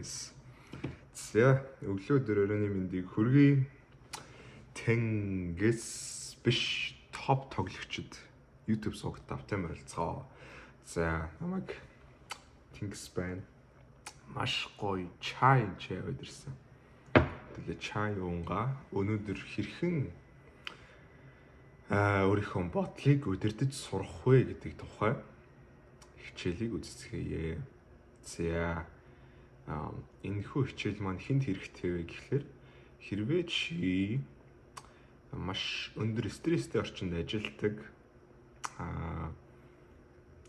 Guys. За, өглөө өдөр өрөөний мэндийг хүргэе. Тэнгис биш топ тоглогчид YouTube сувагт тавтай морилцгоо. За, намайг Тэнгис байна. Маш гоё чай чай өдөрсөн. Тэгээ чай уунгаа өнөөдөр хэрхэн өөрийнхөө бодлыг удирдах сурах вэ гэдэг тухай хичээлийг үздэцгээе. За, энэхүү хичээл маань хэнд хэрэгтэй вэ гэхлээр хэрвээ чи маш өндөр стресстэй орчинд ажилладаг,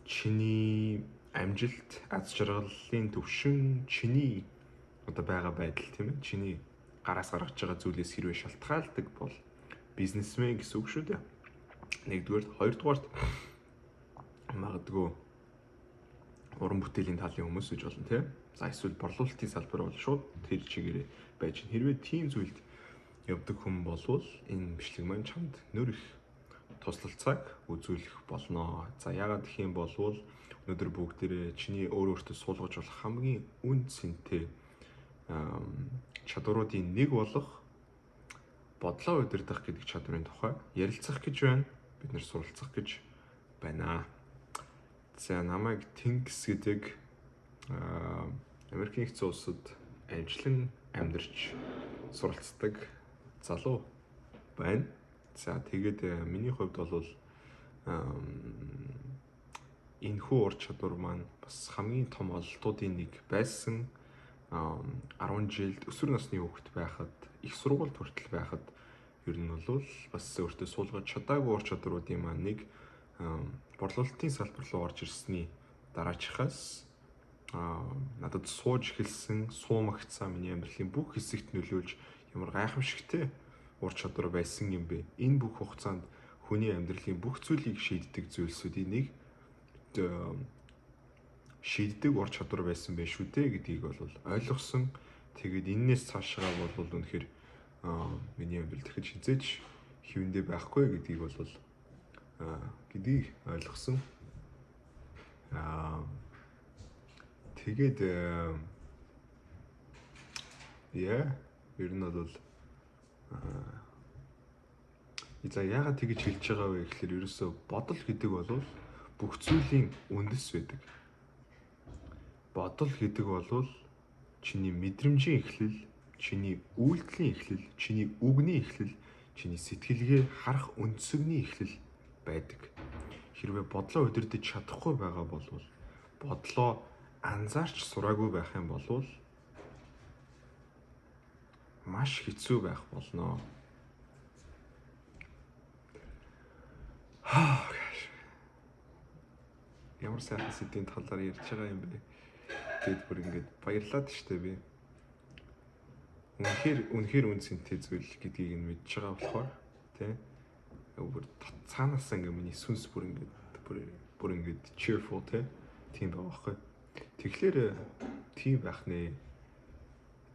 чиний амжилт, аз жаргалын түвшин, чиний одоо байгаа байдал, тийм ээ, чиний гараас гаргаж байгаа зүйлээс хэрвээ шалтгаалдаг бол бизнесмен гэсэн үг шүү дээ. Нэгдүгээр, хоёрдугаарт магадгүй уран бүтээлийн талын хүмүүс гэж болно, тийм. За, эсвэл борлуулалтын салбар бол шууд тэр чигээрээ байж. Хэрвээ тийм зүйлд явдаг хүн болвол энэ бичлэг маань чамд нөр их туслалцааг үзүүлэх болно. За, яагаад гэх юм болвол өнөөдөр бүгдээрээ чиний өөр өөртөө суулгаж болох хамгийн үн цэнтэй чадваруудын нэг болох бодлоо удирдах гэдэг чадварын тухай ярилцах гэж байна. Бид нэр суралцах гэж байна. За, намайг Тэнгис гэдэг, Америкийн нэгдсэн улсад ажиллан амьдарч суралцдаг залуу байна. За, тэгээд миний хувьд бол энэхүү ур чадвар маань бас хамгийн том ололтуудын нэг байсан. 10 жилд өсвөр насны хүүхэд байхад, их сургуульд хүртэл байхад ер нь бол бас өөртөө суулгаж чадаагүй ур чадваруудын маань нэг борлуулалтын салбар руу орж ирсний дараачихаас надад сууж эхэлсэн, суумагцсан, миний амьдралын бүх хэсэгт нөлөөлж ямар гайхамшигтай ур чадвар байсан юм бэ? Энэ бүх хугацаанд хүний амьдралын бүх зүйлийг шийддэг зүйлсүүдийн нэг шийддэг ур чадвар байсан байх шүү дээ гэдгийг бол ойлгосон. Тэгээд энээс цаашгаа бол үнэхээр миний амьдрал дахиж хизээж хэвэндээ байхгүй гэдгийг бол гэдгийг ойлгосон. Тэгээд ер нь бол за, яагаад тэгэж хэлж байгаа вэ гэхлээр ерөөсөө бодол гэдэг бол бүх зүйлийн үндэс байдаг. Бодол гэдэг бол чиний мэдрэмжийн эхлэл, чиний үйлдэлийн эхлэл, чиний үгний эхлэл, чиний сэтгэлгээ харах өнцөгний эхлэл байдаг. Хэрвээ бодлоо удирдах чадахгүй байгаа бол, бодлоо анзаарч сураагүй байх юм бол маш хэцүү байх болно. Ямар сайхан сэдвийн талаар ярьж байгаа юм бэ? Тэгэд бүр ингэж баярлаад штэ би. Үнэхээр үн цэнтэй зүйл гэдгийг нь мэдж байгаа болохоор, тий. Бүр цаанаас ингээ миний сүнс бүр ингэ бүр ингэ cheerful, тий. Тийм байгаа байхгүй. Тэгэхээр тийм байх нэ.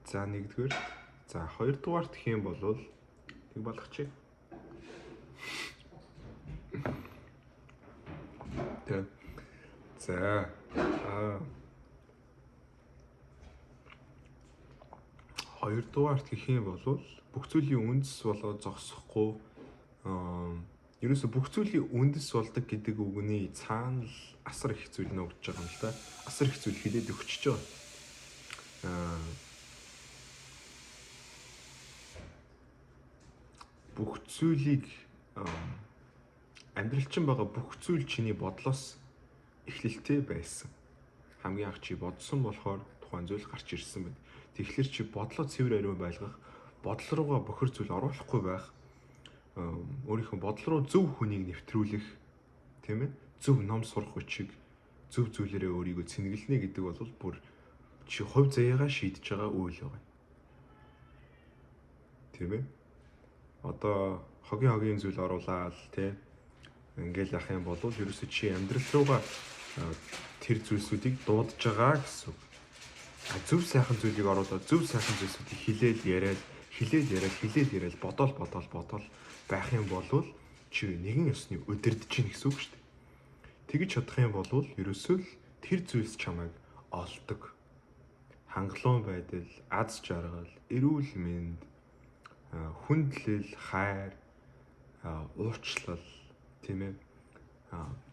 За, нэгдүгээр. За, хоёрдугаарт гэх юм бол нэг болгочих. Тэ. За. Хоёрдугаарт гэх юм бол бүх зүйлийн үндэс болоо зогсохгүй, ерөөсө бүх зүйлийн үндэс болдог гэдэг үгний цаана л асар их зүйл нуугдж байгаа юм л да. Асар их зүйл хилээд өгчөж байгаа. Бүх зүйлийг, амьдралчин байгаа бүх зүйл чиний бодлоос эхлэлтэй байсан. Хамгийн анх чи бодсон болохоор тухайн зүйл гарч ирсэн байна. Тэгэхээр чи бодлоо цэвэр ариун байлгах, бодол руугаа бохир зүйл оруулахгүй байх, өөрийнхөө бодол руу зөв хүнийг нэвтрүүлэх, тийм ээ, зөв ном сурах хүчийг, зөв зүйлээрээ өөрийгөө цэнгэлнэ гэдэг бол бүр чи хувь заяагаа шийдэж байгаа үйл байгаа. Тийм ээ. Одоо хогийн зүйл оруулаад, тий, ингээл явах юм бол ерөөсөө чи амьдрал руугаа тэр зүйлсүүдийг дуудаж байгаа гэсэн үг. Зөв сайхан зүйлийг оруулаад, зөв сайхан зүйлсүүдийг хилээл яриад, хилээл яриад, хилээл яриад, бодоол бодоол бодоол байх юм бол чи нэгэн ёсны удирдах чинь гэсэн үг шүү дээ. Тэгж чадах юм бол ерөөсөө л тэр зүйлс чамайг олдог. Хангалуун байдал, аз жаргал, эрүүл мэнд, хүндлэл, хайр, уучлал, тийм ээ.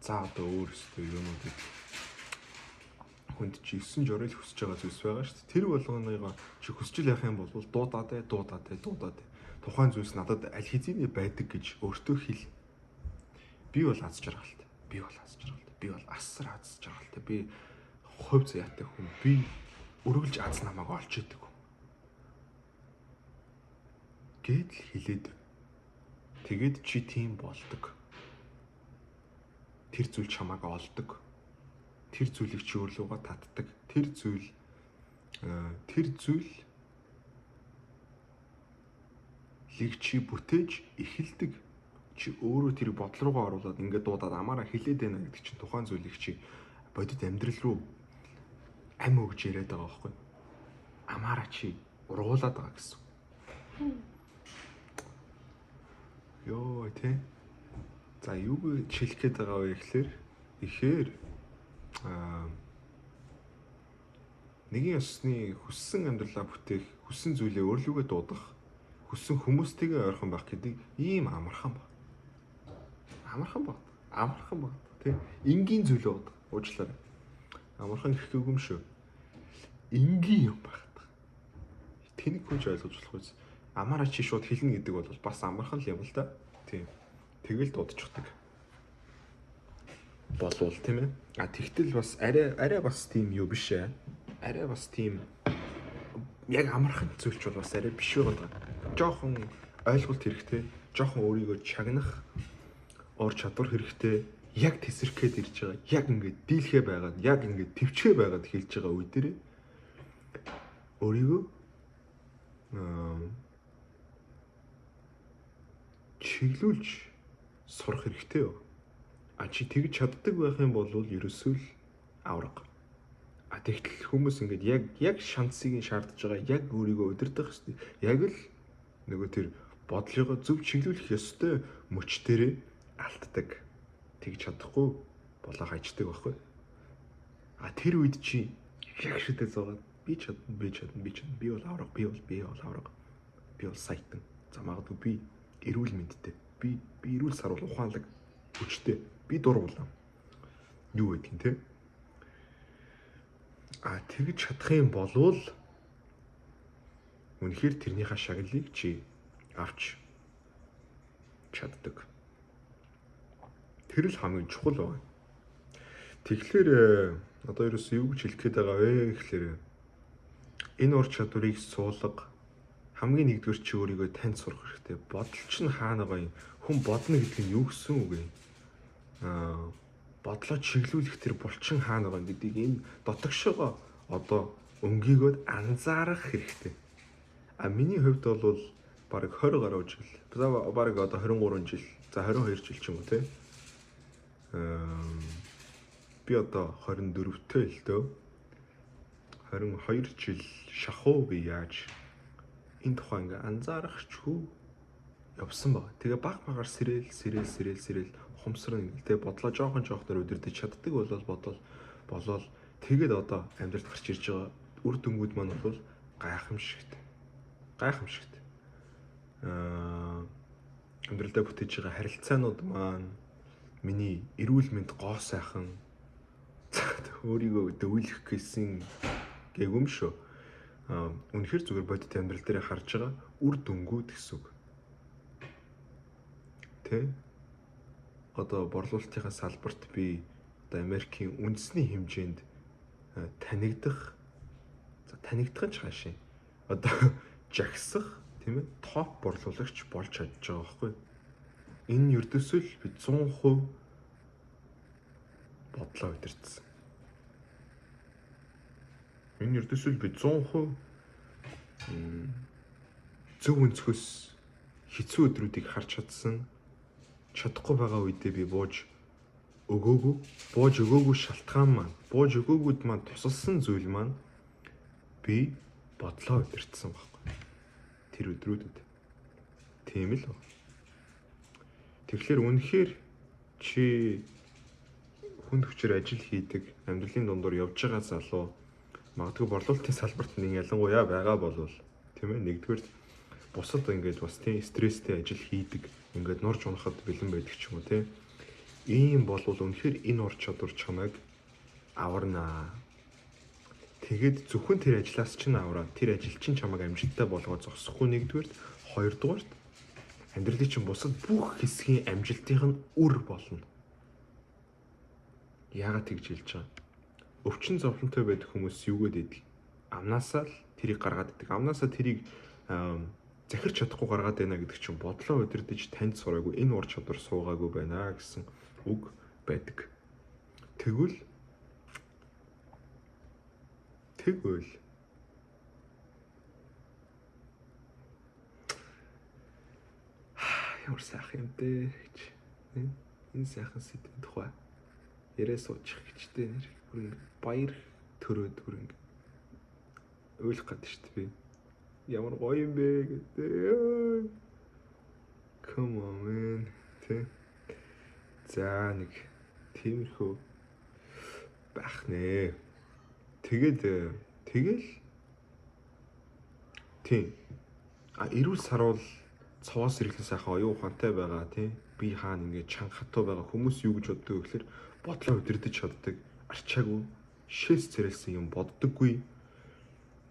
За одоо өөрөөсөө юмнуудыг хүнд чи 9 жорыг хүсэж байгаа зүйлс байгаа шүү дээ. Тэр болгоныгоо чи хүсч л явах юм бол дуудаад ээ, дуудаад ээ, дуудаад ээ. Тухайн зүйлс надад аль хэзээний байдаг гэж өөртөө хэл. Би бол аз жаргалтай. Би бол аз жаргалтай. Би бол асар аз жаргалтай. Би хувь заяатай хүн. Би өргөлж аз намайг олж идэг хүн. Гэт л хэлээд. Тэгээд чи тийм болдог. Тэр зүйл чамайг олдог. Тэр зүйлийг чи өөрлөгөө татдаг. Тэр зүйл лиг чи бүтээж эхэлдэг. Чи өөрөө тэр бодол руугаа оруулаад ингээд дуудаад амаараа хилээд байна гэдэг чинь тухайн зүйлийг чи бодит амьдрал руу ам өгж яриад байгаа байхгүй. Амаараа чи ургуулад байгаа гэсэн. Йоо тий. За юу гэж хэлэх гээд байгаа вэ гэхлээр ихээр нэгэн ёсны хүссэн амьдралаа бүтээх, хүссэн зүйлээ өөрлөгөө дуудах, хүссэн хүмүүстэйгээ ойрхон байх гэдэг ийм амархан баг. Амархан баг. Амархан баг. Тэ? Энгийн зүйл баг. Уучлаарай. Амархан гэхгүй юм шүү. Энгийн юм баг. Тэнэг хүн ч ойлгож болох үз. Амаараа чи шууд хэлнэ гэдэг бол бас амархан л юм л да. Тийм. Тэгэл дуудчихдаг. Болвол тийм ээ. А тэгтэл бас арай бас тийм юу биш ээ. Арай бас тийм яг амархан зүйл ч бол бас арай биш байгаа. Жохон ойлголт хэрэгтэй. Жохон өөрийгөө чагнах ур чадвар хэрэгтэй. Яг тесрэх гээд ирж байгаа. Яг ингээд дийлхэ байгаад, яг ингээд төвчхэ байгаад хэлж байгаа үе дээр өөрийгөө чиглүүлж сурах хэрэгтэй юу? А чи тэгж чаддаг байх юм бол ерөөсөө л авраг. А тэгтэл хүмүүс ингээд яг шансыг шаардж байгаа, яг өөрийгөө удирдах ёстой. Яг л нөгөө тэр бодлогоо зөв чиглүүлэх ёстой мөч дээрээ алддаг. Тэгж чадахгүй болоо хайчдаг байхгүй. А тэр үед чи яг шүдэ зуугаад би чадна, би чадна, би чадна, би бол авраг, би бол авраг. Би бол саятан. За магадгүй би эрүүл мэндтэй. Би эрүүл саруул ухаалаг хүчтэй. Би дур булаа. Юу гэдгийг те? А тэгж чадах юм болвол үнэхээр тэрнийхээ шагналыг чи авч чаддаг. Тэр л хамгийн чухал байна. Тэгэхээр одоо ерөөсөө юу гэж хэлэх гээд байгаа вэ гэхээр энэ ур чадварыг суулга хамгийн нэгдүгээр чи өөрийгөө танд сурах хэрэгтэй. Бодол чинь хаана байгаа юм? Хүн бодно гэдэг нь юу гэсэн үг вэ? Бодлоо чиглүүлэх тэр булчин хаана байгаа гэдгийг энэ дотогшоогоо одоо өнгийгөөд анзаарах хэрэгтэй. А миний хувьд бол бараг 20 гаруй жил, бараг одоо 23 жил, за 22 жил ч юм уу те. Би одоо 24-тэй л дөө. 22 жил шахуу би яаж энэ тухай ингээ анзаарах ч хүү явсан баг. Тэгээ баг багаар сэрэл ухамсар ингээ тэгээ бодлоо жоохон жоохноор өдөрдөж чаддаг бол бодвол тэгээд одоо амьдралд гарч ирж байгаа үр дүнгууд маань бол гайхамшигт. Гайхамшигт. Амьдралдаа бүтээж байгаа харилцаанууд маань миний эрүүл мэнд гоо сайхан өөрийгөө дөвлөх гэсэн гэгэм шүү. Үнэхэр зүгээр бодит амьдрал дээр харж байгаа үр дүнгууд гэсэн үг. Тэ? Одоо борлуулалтынхаа салбарт би одоо Америкийн үндэсний хэмжээнд танигдах, за танигдах нь ч хаашаа. Одоо жагсах, тийм ээ, топ борлуулагч болж чадж байгаа байхгүй. Энэ ердөөсөө л би 100% бодлоо удирдсан. Энэ ердөөсөө л би 100% зөв өнцгөөс хэцүү өдрүүдийг харж чадсан. Чадахгүй байгаа үедээ би бууж өгөөгүй шалтгаан маань, бууж өгөөгүйд маань тусалсан зүйл маань би бодлоо удирдсан байхгүй. Тэр өдрүүдэд. Тийм л. Тэгэхээр үнэхээр чи хүнд хүчээр ажил хийдэг, амьдралын дундуур явж байгаа залуу Магадгүй борлуулалтын салбарт нэг ялангуяа байгаа болвол, тийм ээ, нэгдүгээр бусад ингээд бас тийм стресстэй ажил хийдэг, ингээд нурж унахад бэлэн байдаг ч юм уу, тийм. Ийм болвол үнэхээр энэ ур чадвар чамайг аварнаа. Тэгээд зөвхөн тэр ажлаас чинь авраад, тэр ажил чинь чамайг амжилттай болгоод зогсохгүй нэгдүгээрт, хоёрдугаарт амьдралын чинь бусад бүх хэсгийн амжилтын нь үр болно. Яагаад тэгж хэлж байгаа? Өвчин зовлонтой байдаг хүмүүс юу гэдэг? Амнаасаа л тэрийг гаргаад идэг. Амнаасаа тэрийг захирч чадахгүй гаргаад байна гэдэг чинь бодлоо удирдах танд сураагүй, энэ ур чадвар суугаагүй байна гэсэн үг байдаг. Тэгвэл ямар сайхан юм бэ гэж. Энэ сайхан сэдвийн тухай яриа суучих гэжтэй нэр бүр ингэ баяр төрөөд бүр ингэ уйлах гэдэг шүү дээ би. Ямар гоё юм бэ гэдэг. Come on, man. Тэ. За, нэг тиймэрхүү байх нэ. Тэгээд тэгэл тийм. А эрүүл саруул, цовоос сэргэлэн сайхан оюун ухаантай байгаа, тий. Би хаана ингээд чанга хатуу байгаа хүмүүс юу гэж боддог вэ гэхээр бодлоо удирдах чаддаг, арчаагүй, шээс царайлсан юм боддоггүй.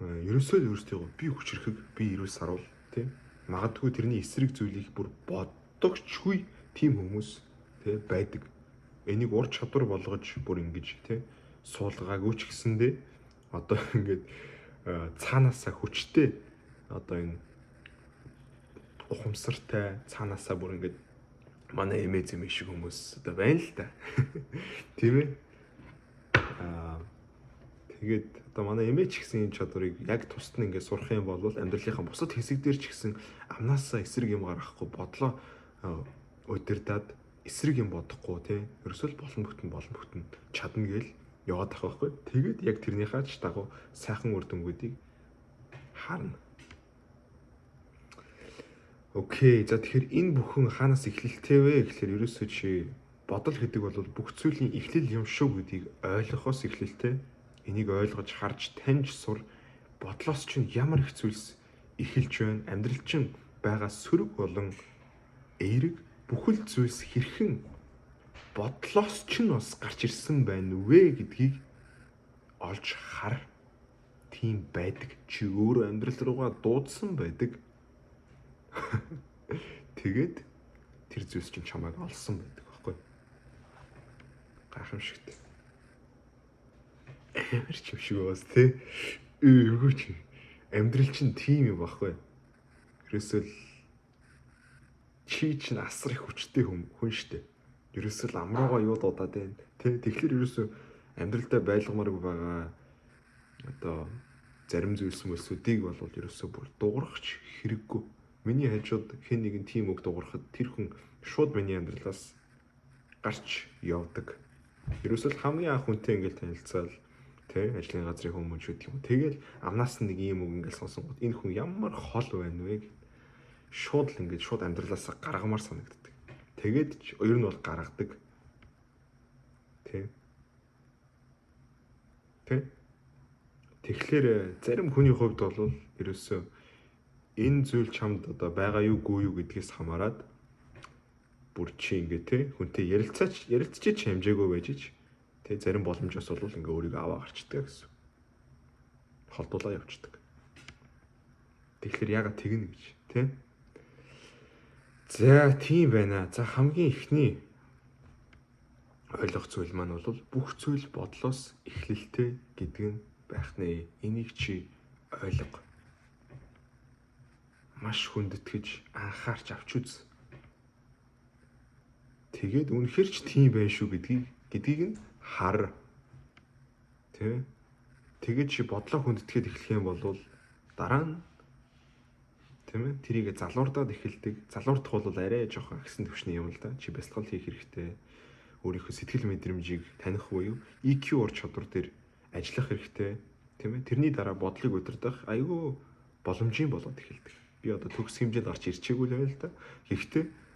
Ерөөсөө л өөрсдийгөө би хүчрэхэг, би эрүүл саруул, тий. Магадгүй тэрний эсрэг зүйлийг бүр боддогчгүй тийм хүмүүс, тий, байдаг. Энийг ур чадвар болгож бүр ингэж, тий, суулгаагүй ч гэсэндээ одоо ингээд цаанаасаа хүчтэй, одоо энэ ухамсартай, цаанаасаа бүр ингээд манай эмээ зэмээ шиг хүмүүс одоо байна л та. Тийм ээ. Тэгээд одоо манай эмээ ч гэсэн энэ чадварыг яг тусад нь ингээд сурах юм бол амьдралынхаа бусад хэсэг дээр ч гэсэн амнаасаа эсрэг юм гаргахгүй, бодлоо удирдаад эсрэг юм бодохгүй, тий. Ерөөсөө л болон бүтэн, болон бүтэн, чадна гээл яваад ах байхгүй. Тэгээд яг тэрнийхээ ч дагуу сайхан үр дүнгуудыг харна. Okay. За, тэгэхээр энэ бүхэн хаанаас эхлэлтэй вэ гэхээр ерөөсөө чи бодол гэдэг бол бүх зүйлийн эхлэл юм шүү гэдгийг ойлгохоос эхлэлтэй. Энийг ойлгож, харж, таньж сур. Бодлоос чинь ямар их зүйлс эхэлж байна. Амьдрал чинь байгаа сөрөг болон эерэг бүхэл зүйлс хэрхэн бодлоос чинь бас гарч ирсэн байна вэ гэдгийг олж хар. Тийм байдаг. Чи өөрөө амьдрал руугаа дуудсан байдаг. Тэгээд тэр зүйлс чинь чамайг олсон байдаг байхгүй. Гайхамшигт. Амар ч юм шиг бас, тий. Эвгүй чи. Амьдрал чинь тийм юм байхгүй. Ерөөсөө л чи чинь асар их хүчтэй хүн хүн штэ. Ерөөсөө л амруугаа юу дуудаад байна. Тэ, тэгэхээр ерөөсөө амьдралдаа байлгамааргүй байгаа одоо зарим зүйлс мөлсүүдийг бол ерөөсөө бүр дуурах ч хэрэггүй. Миний хажууд хэн нэгэн тийм үг дуурахад тэр хүн шууд миний амьдралаас гарч явдаг. Ерөөсөө л хамгийн анх хүнтэй ингээл танилцаал, тэ, ажлын газрын хүмүүс ч гэдэг юм. Тэгэл амнаас нь нэг ийм үг ингээл сонсонгууд энэ хүн ямар хол байна вэ гэд шууд л ингээд шууд амьдралаасаа гаргамаар санагддаг. Тэгээд ч ер нь бол гаргадаг. Тэ. Тэ. Тэгэхээр зарим хүний хувьд бол ерөөсөө энэ зүйл чамд одоо байгаа юу, гүй юу гэдгээс хамаарат бүр чи ингээ, те, хүнтэй ярилцаач ярилцчих хэмжээгүй байж ич, те, зарим боломжоос бол ингээ өөрийгөө аваа гарчдаг гэсэн. Холдуулаа явчихдаг. Тэгэхээр ягаад тэгнэ гэж, те. За, тийм байна. За, хамгийн эхний ойлгох зүйл маань бол бүх зүйл бодлоос эхлэлтэй гэдэг нь байх нэ. Энийг чи ойлго. Маш хүндэтгэж, анхаарч авч үз. Тэгээд үнэхээр ч тийм байх шүү гэдгийг нь хар. Тэ? Тэгээд чи бодлоо хүндэтгээд эхлэх юм бол дараа нь, тийм ээ, тэрийг залуурдаад эхэлдэг. Залуурдах бол арай жоохон агсан төвшний юм л да. Чи бясалгал хийх хэрэгтэй. Өөрийнхөө сэтгэл мэдрэмжийг таних буюу EQ ур чадвар дээр ажиллах хэрэгтэй. Тийм ээ. Тэрний дараа бодлыг удирдах айгүй боломжийн болоод эхэлдэг. Би одоо төгс хэмжээнд гарч ирчээгүй л байл та. Гэхдээ